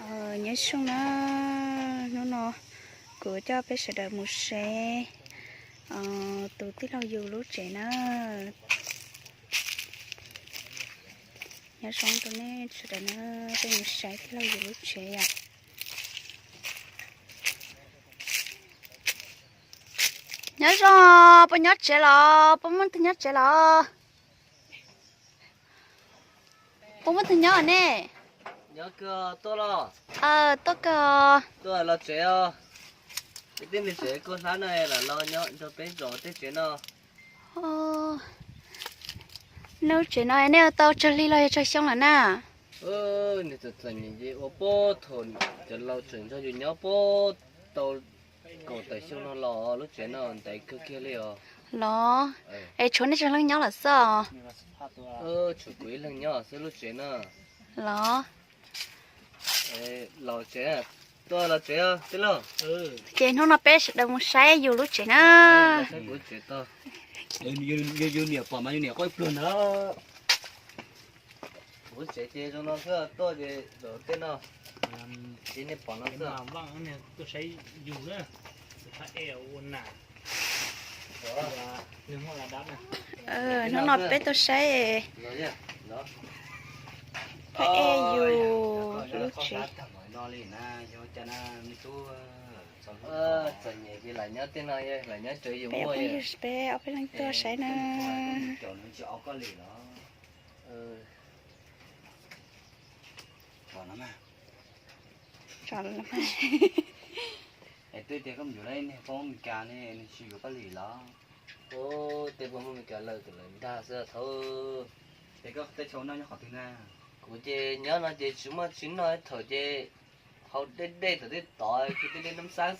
Nyob zoo na, hnub no kuv coj peb sawv daws mus saib tus tij laug yus lub tsev na. Nyob zoo rau nej sawv daws na, peb mus saib tij laug yus lub tsev yom. Nyob zoo, puas nyob tsev los? Puas muaj tug nyob tsev los? Puas muaj tug nyob ne? Tuaj kawg. Tuaj los tsev os. Peb tij laug tsev kuj hlab no los los nyob nrog peb zov tej tsev no. Lub tsev no nej ua tau tsawg hli los yog tsawg xyoo lawm na? Nws txom txom nyem ces ua puag thaum cov laus tseem nrog yus nyob puag tau kaum tawm xyoo no los lub tsev no ntev kawg kiag li os. Los, es tshuav nej tsawg leej nyob lawm xwb os? Tshuav kuv ib leeg nyob xwb lub tsev no. Los, los tsev, tuaj los tsev tij laug. Ces hnub no peb sawv daws mus saib yus lub tsev na. Yus niam pom mas yus niam quaj ib pluag ntawd. Kuv tsev ces zoo no xwb, tuaj ces zaum tej no. Ces nej pom no xwb. Hnub no peb tuaj saib phaj ej yus lub tsev. Txom nyem ces lam nyob tej no, lam nyob tsev yus muaj. Peb ob peb leeg tuaj saib na. Twb tias koj mus yuav lawm niag poj Meskas ne, nws tsis yuav koj li los? Ub, tej poj Meskas lawm tus lawv dag xwb thaum. Ces koj tej chaw noj nyob qhov twg na? Kuv ces nyob no ces tsis muaj tsis noj, thaum ces haus dej dej tom tej tod, dej dej nab xab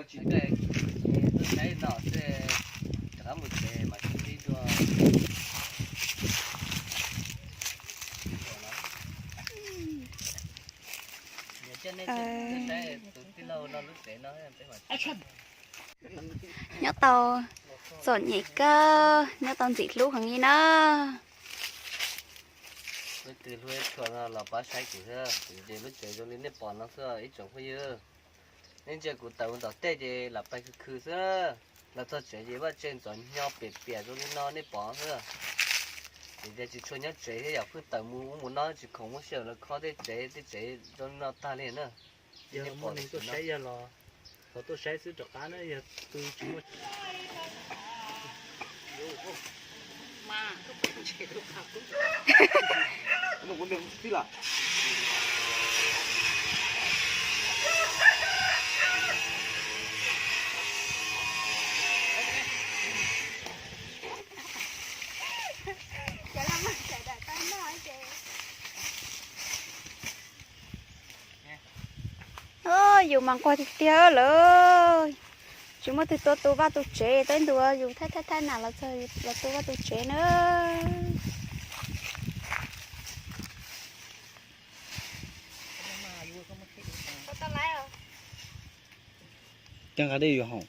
xwb. Tuaj saib no xwb, rov qab mus tsev mas tsis pib dua. Coj nej tuaj saib tus tij laug no lub tsev no. Nyob tau txom nyem kawg, nyob tau ntxim hlub heev li na. Leej twg hlub ib tshua no los pab saib kuv xwb, kuv ces lub tsev zoo li nej pom no xwb ib tsoom phooj ywg. Nej ntsia kuv tawm mus tom tej ces lam pais khw khw xwb, los txog tsev ces vaj tsev ntxov nyo piam piam zoo li no nej pom xwb. Ces tias tsis tshua nyob tsev thiab yom, pheej tawm mus ub mus no tsis khoom muab sij hawm los kho tej tsev, tej tsev zoo li no tag li na. Yog muaj neeg tuaj saib yog los, thaum tuaj saib xwb rov qab na, yog tus tsis muaj. Yus mas nquag tiag tiag lawm. Tsis muaj twg tuaj tu vaj tu tsev, tej ntu yus thaij thaij thaij nas los txog los tu vaj tu tsev na. Ceeb nqa dej yuav haus.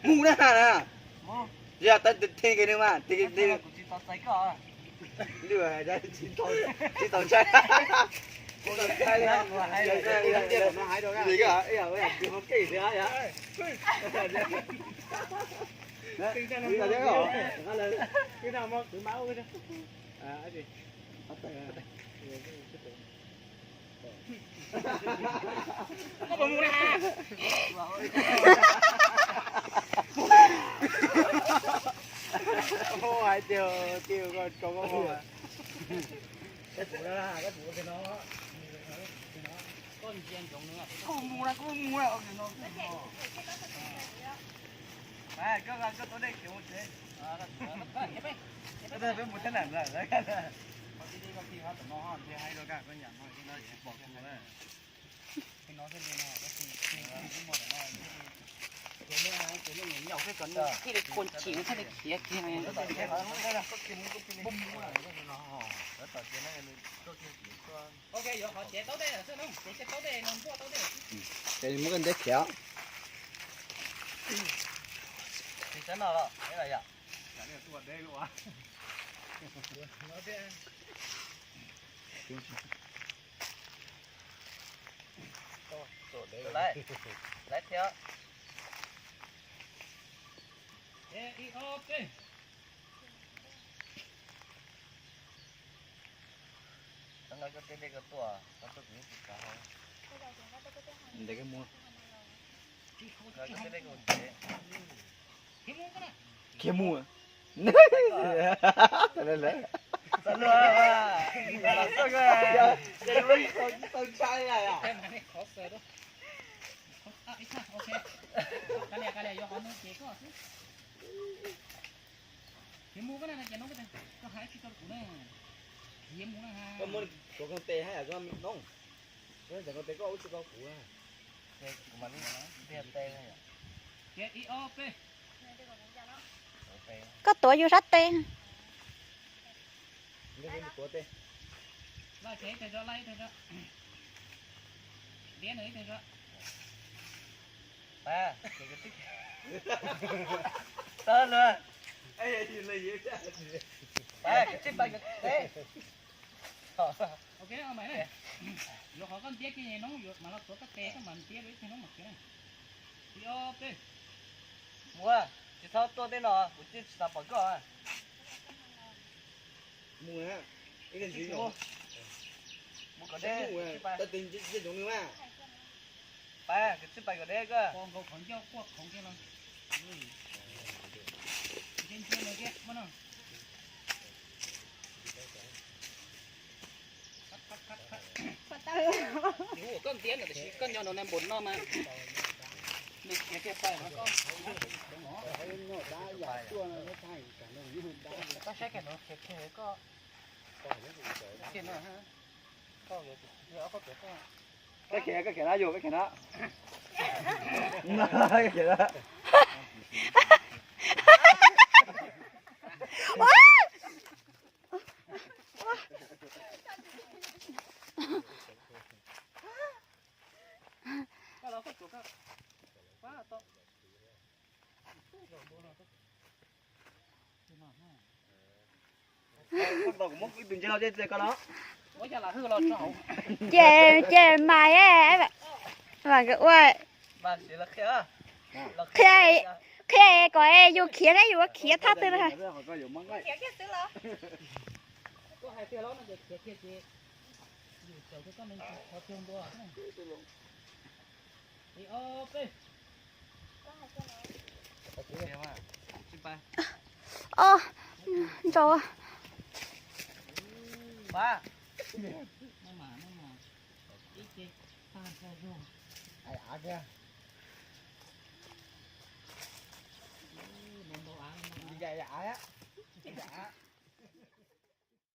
Mus na, na. Yog tau thij kiag nws mas, tsis tau ntshai. Tsis tau ntshai li. Tiag, tiag, koj tso koj ua. Koj mus na, koj mus na. Koj, koj taub dej khiav mus tsev. Koj peb mus teb nram lawm. Koj tij koj tij ho tom no ho nthe haib rau koj, koj nyam no tsis pom kuv na. Thiaj li khuv chim thiaj li khiav kiag. Ces muab koj nteb khiav. Tsis txawb no los, yom. Laiv, laiv thiab. Ntev koj mus. Khiav mus. Khiav mus koj na, koj hais tsis tau kuv na. Khiav mus na. Koj muab kuv koog tes hais yam koj me noob. Koj txawm koog tes koj ua tsis tau kuv na. Koj tuav yus sab tes. Laj ib teg tso, laj ib teg tso. Diab nws ib teg tso. Tawb luag. Pab, koj tsij pab yuav teb. Ok, yuav qhov koj ntiab kiag noob yuav mas los tuav koj tes, koj mam ntiab ib teg noob mam khiav na. Ib ob peb. Mus, tsis txhob tuaj tej no, kuv tsis xav pom koj. Mus, ib teg ntxiv mus. Mus kom deb, tsis pab. Tau tes ntsia zoov nws mas. Pab, koj tsij pab kom deb koj. Nkaus qhov ncauj quaj khoov kiag no. Ntsia ntsia nws kiag, muab no. Koj ntiab nws tiam sis koj nyob nraum no npum no mas nws khiav kiag pais no koj. Koj saib kiag nws khiav kiag koj. Koj khiav, koj khiav no yus, koj khiav no. Koj khiav no. Ces, ces mas, mas nkawd ua qhia, qhia kom yus khiav na, yus ua khiav thaj twg na. Ob, ntsau.